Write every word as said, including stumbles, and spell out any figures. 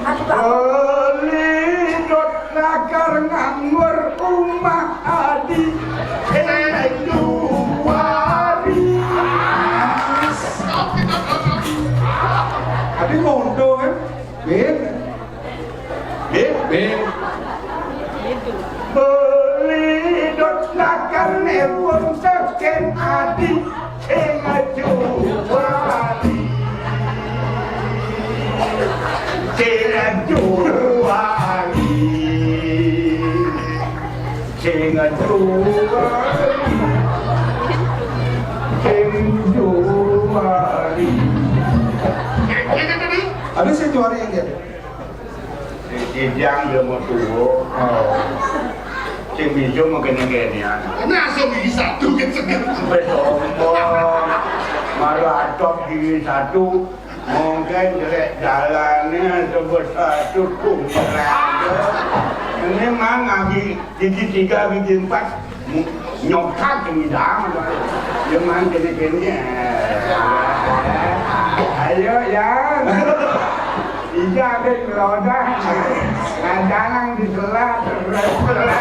Beli dot lakar nganggur umah adi. Sing juari. Adi ngondo kan? Bin. Bin. Bin. Beli dot lakar nepun seken adi. Sing juari. Sing juari. Sing juari. Sing juari. Ada sing juari yang dia. Sing kijang dia mau tuwo. Oh. Sing bisu mau kene-kene. Nah, sing gigi satu gitu. Wis sombong. Malah atok gigi satu. Mungkin jelek jalannya sebesar cukup. Ini mang gigi, gigi tiga, gigi empat. Nyokap yang hilang. Cuman gini-gini. Ayo, ya. Iya, ada roda. Ngajalang di sela terus.